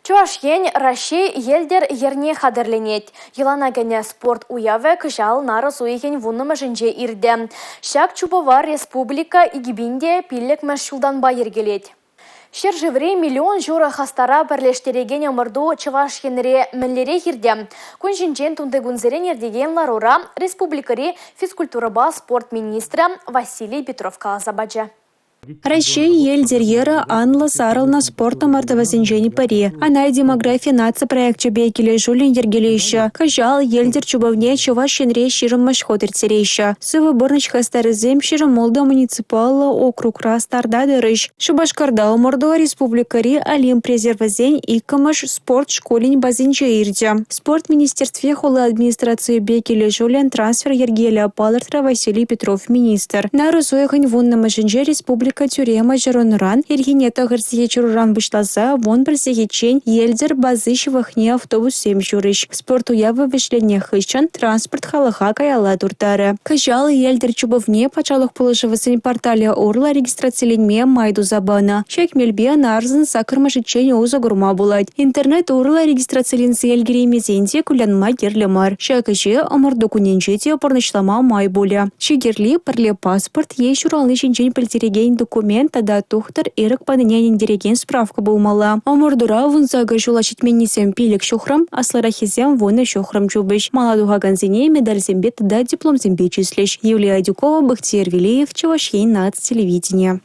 Чӑваш Ен Раҫҫей йӗлтӗр йӗрне хатӗрленет. Йӑлана кӗнӗ спорт уявӗ кӑҫал нарӑс уйӑхӗн 10-мӗшӗнче иртӗ. Ҫак чупӑва республика 2005-мӗш ҫултанпа йӗркелет. Ҫӗршыври миллион ҫурӑ хастара пӗрлештерекен ӑмӑрту Чӑваш Енре мӗнлерех иртӗ? Кун ҫинчен тунтикунсерен иртекен ларура республикӑри физкультурӑпа спорт министрӗ Василий Петров каласа пачӗ. Раҫҫей йӗлтӗр йӗрӗ анлӑ сарӑлнӑ спорт ӑмӑртӑвӗсенчен пӗри. Ӑна «Демографи» наци проекчӗпе килӗшӳллӗн йӗркелеҫҫӗ. Кӑҫал йӗлтӗр чупӑвне Чӑваш Енре 20-мӗш хут ирттереҫҫӗ. Сывӑ пурнӑҫ хастарӗсем 26 муниципаллӑ округра старта тӑрӗҫ. Шупашкарта ӑмӑрту республикӑри Олимп резервӗсен иккӗмӗш спорт шкулӗн базинче иртӗ. Спорт министерстви хула администрацийӗпе килӗшӳллӗн трансфер йӗркелӗ, палӑртрӗ Василий Петров министр. Нарӑс уйӑхӗн 10-мӗшӗнче республика тӳремӗ чарӑнуран ирхине 9 сехет ҫурӑран пуҫласа 11 сехетчен йӗлтӗр бази ҫывӑхне автобуссем ҫӳрӗҫ. Спорт уявӗ вӗҫленнӗ хыҫҫӑн транспорт халӑха каялла турттарӗ. Кӑҫал йӗлтӗр чупӑвне патшалӑх пулӑшӑвӗсен порталӗ урлӑ регистрациленме май туса панӑ. Ҫак мелпе нарӑсӑн 8-мӗшӗччен усӑ курма пулать. Интернет урлӑ регистрациленсе ӗлкӗреймесен те кулянма кирлӗ мар. Ҫак ӗҫе ӑмӑрту кунӗнче те пурнӑҫлама май пулӗ. Чи кирли – пӗрле паспорт е ҫурални ҫинчен пӗлтерекен документ тата тухтӑр ирӗк панине ӗнентерекен справка пулмалла. Ӑмӑртура 18 ҫула ҫитменнисем 5 ҫухрӑм, аслӑраххисем 10 ҫухрӑм чупӗҫ. Мала тухакансене медальсемпе тата дипломсемпе чыслӗҫ. Юлия Адюкова, Бахтиер Велеев, Чӑваш Ен наци телевиденийӗ.